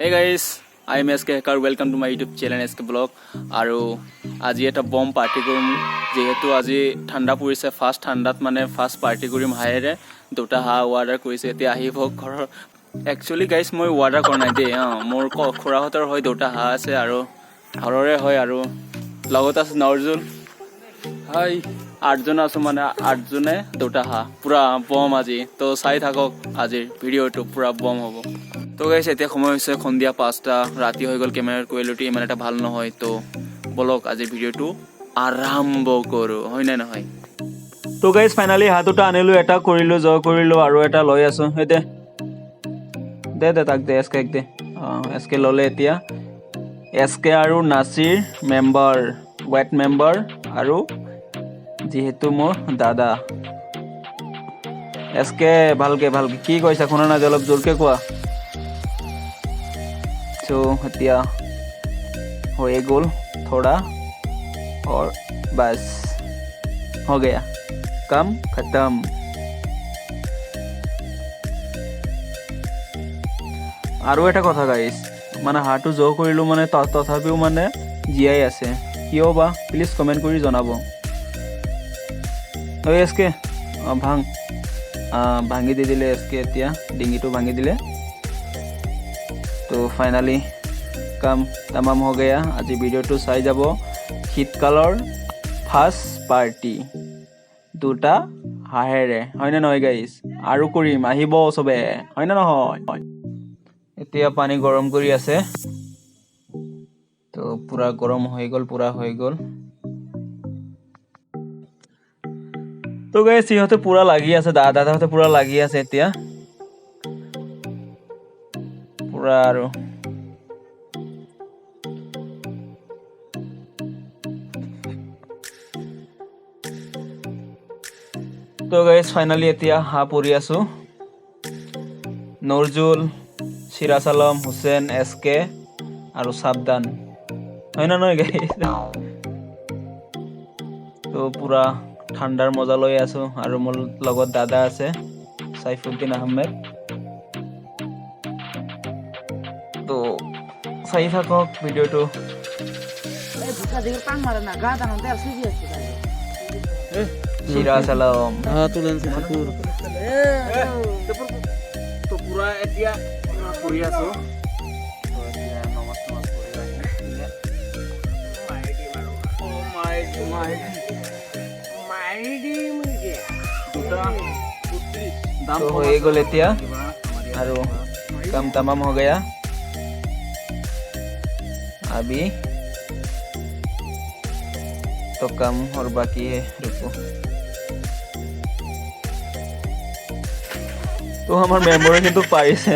Hey guys, I am SK Hacker. Welcome to my YouTube channel SK Blog. আৰু আজি এটা বম party কৰিম। যিহেতু আজি ঠাণ্ডা পৰিছে, ফাৰ্ষ্ট ঠাণ্ডাত মানে ফাৰ্ষ্ট পাৰ্টি কৰিম হাঁহেৰে। দুটা হাঁহ অৰ্ডাৰ কৰিছে, এতিয়া আহিব ঘৰৰ। একচুৱেলি গাইজ, মই অৰ্ডাৰ কৰা নাই দেই। অঁ, মোৰ খুৰাহঁতৰ হয়, দুটা হাঁহ আছে আৰু ঘৰৰে হয়। আৰু লগত আছে নৰজুল। হাই। আঠজন আছোঁ, মানে আঠজনে দুটা হাঁহ, পূৰা বম আজি। তো চাই থাকক, আজিৰ ভিডিঅ'টো পূৰা বম হ'ব। তো গাইছ, এতিয়া সময় হৈছে সন্ধিয়া 5টা, ৰাতি হৈ গ'ল। কেমেৰাৰ কোৱালিটি ইমান এটা ভাল নহয়। তো বলক, আজিৰ ভিডিঅ'টো আৰম্ভ কৰোঁ, হয় নে নহয়? তো গাইছ, ফাইনেলি হাঁহ দুটা আনিলোঁ, এটা কৰিলোঁ, জয় কৰিলোঁ আৰু এটা লৈ আছোঁ। সেই দে দে দে, তাক দে, এছ কেক দে। অঁ, এছ কে ল'লে এতিয়া। এছ কে আৰু নাচিৰ মেম্বাৰ, ৱেট মেম্বাৰ আৰু যিহেতু মোৰ দাদা এছ কে। ভালকে ভালকে কি কৈছা শুনা নাই, অলপ জোৰকে কোৱা। চ' এতিয়া হৈয়ে গ'ল थोड़ा और बस हो गया, काम खत्म। আৰু এটা কথা গাইছ, মানে হাঁহটো জহ কৰিলোঁ, মানে তথাপিও মানে জীয়াই আছে, কিয় বা? প্লিজ কমেণ্ট কৰি জনাব। ঐ এছ কে, অঁ, ভাং ভাঙি দি দিলে এছ কে, এতিয়া ডিঙিটো ভাঙি দিলে। তো ফাইনেলি কাম তামাম हो गया। আজি ভিডিঅ'টো চাই যাব, শীতকালৰ ফাৰ্ষ্ট পাৰ্টি দুটা হাঁহেৰে, হয়নে নহয় গাইজ? আৰু কৰিম, আহিব চবে, হয়নে নহয়? এতিয়া পানী গৰম কৰি আছে। তো পূৰা গৰম হৈ গ'ল, পূৰা হৈ গ'ল। তো গাইজ, সিহঁতে পূৰা লাগি আছে, দাদাহঁতে পূৰা লাগি আছে এতিয়া পূৰা। আৰু তো গাইজ, ফাইনেলি এতিয়া হাঁহ পুৰি আছোঁ। নৰজুল, চিৰাজ আলম, হুছেইন, এছ কে আৰু সাবদান, হয় না নহয় গাইজ? তো পূৰা ঠাণ্ডাৰ মজা লৈ আছোঁ আৰু মোৰ লগত দাদা আছে, চাইফুদ্দিন আহমেদ। তো চাই থাকক ভিডিঅ'টো। এই ভুকা দিগৰ পাং মাৰে না গা দানতে আৰ সিজি আছে। চিৰাজ আলম। হ্যাঁ, তুলেন ঠাকুৰ। তো পূৰা এতিয়া পঢ়ি আছোঁ। তো এতিয়া নমাজ নমাজ পঢ়ি আহি মাৰি দিম আৰু। অ' মাৰি দিম, মাৰি দিম। মাৰি দিম এতিয়া। দুটা দাম হৈয়ে গ'ল এতিয়া আৰু কাম তামাম हो गया। अभी तो काम और बाकी है, रुको। তো আমাৰ মেম্বাৰে কিন্তু পাৰিছে,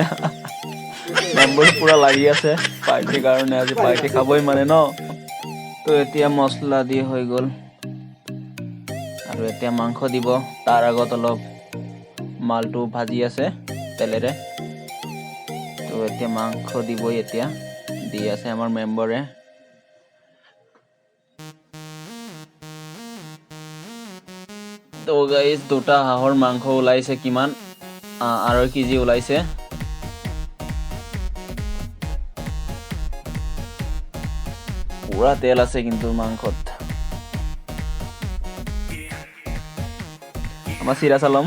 মেম্বাৰ পুৰা লাগি আছে পাৰ্টিৰ কাৰণে, আজি পাৰ্টি খাবই মানে ন। তো এতিয়া মছলা দি হৈ গ'ল আৰু এতিয়া মাংস দিব। তাৰ আগত অলপ মালটো ভাজি আছে তেলেৰে। তো এতিয়া মাংস দিবই, এতিয়া দি আছে আমাৰ মেম্বাৰে। তো গাইজ, দুটা হাঁহৰ মাংস ওলাইছে কিমান? 2.5 কেজি ওলাইছে। পুৰা তেল আছে কিন্তু মাংসত। আমাৰ চিৰাজ আলম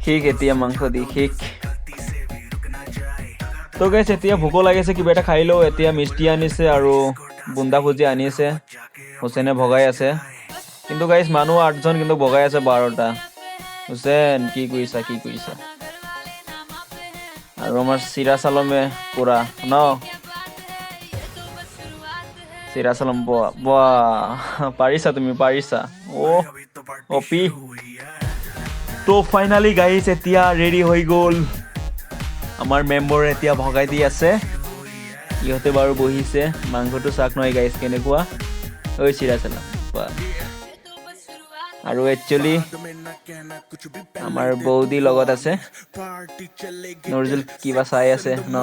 শিক, এতিয়া মাংস দি শিক। তো গাইজ, এতিয়া ভোকো লাগিছে, কিবা এটা খাই লওঁ। এতিয়া মিষ্টি আনিছে আৰু বুন্দা ভুজিয়া আনিছে, হুছেইনে ভগাই আছে। কিন্তু গাইজ, মানুহ আঠজন কিন্তু ভগাই আছে 12টা। হুছেইন, কি কৰিছা, কি কৰিছা? আৰু আমাৰ চিৰাজ আলমে পুৰা ন, চিৰাজ আলম, বোৱা বোৱা, পাৰিছা তুমি, পাৰিছা। অ' অপি। তো ফাইনেলি গাইজ, এতিয়া ৰেডি হৈ গ'ল। আমাৰ মেম্বাৰ এতিয়া ভগাই দি আছে, ইহঁতে বাৰু বহিছে। মাংসটো চাক নহয় গাইজ কেনেকুৱা। ঐ চিৰাজ আলম, বাহ। আৰু একচুৱেলি আমাৰ বৌদি লগত আছে। নৰজুল কিবা চাই আছে ন?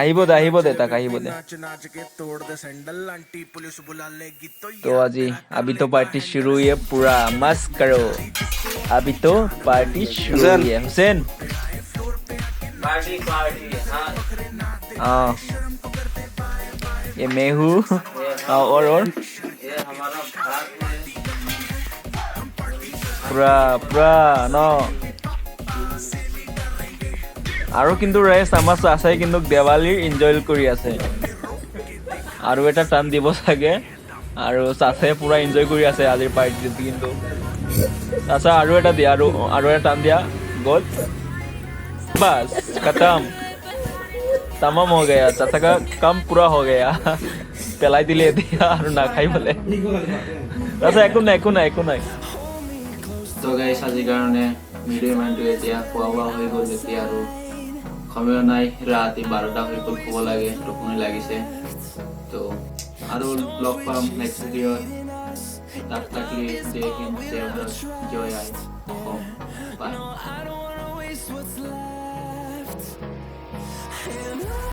আহিব দে, আহিব দে, তাক আহিব দে। तो আজি अभी तो पार्टी शुरू हुई है, पूरा मस्त करो। अभी तो पार्टी शुरू हुई है। हुसैन, हाँ, ये मैं हूँ। हाँ, और पूरा पूरा ন। আৰু কিন্তু ৰাইজ, আমাৰ চাচাই কিন্তু দেৱালীৰ এনজয় কৰি আছে। আৰু এটা টান দিব চাগে। আৰু চাচাই পুৰা এনজয় কৰি আছে আজিৰ পাৰ্টিটোত কিন্তু। চাচা, আৰু এটা দিয়া, আৰু এটা টান দিয়া। গ'ল, बस खत्म, तमाम हो गया। चाचा का काम पूरा हो गया। পেলাই দিলে এতিয়া আৰু নাখাই বোলে। চাচা, একো নাই, একো নাই, একো নাই। তো গাইছ, আজিৰ কাৰণে ভিডিঅ' ইমানটো। এতিয়া খোৱা বোৱা হৈ গ'ল। এতিয়া আৰু সময়ো নাই, ৰাতি 12টা হৈ গ'ল, শুব লাগে, টোপনি লাগিছে। তো আৰু লগ পাম নেক্সট ভিডিঅ'ত। তাত থাকিলে জয় হিন্দ, জয় ভাৰত, জয় আই অসম। বাই।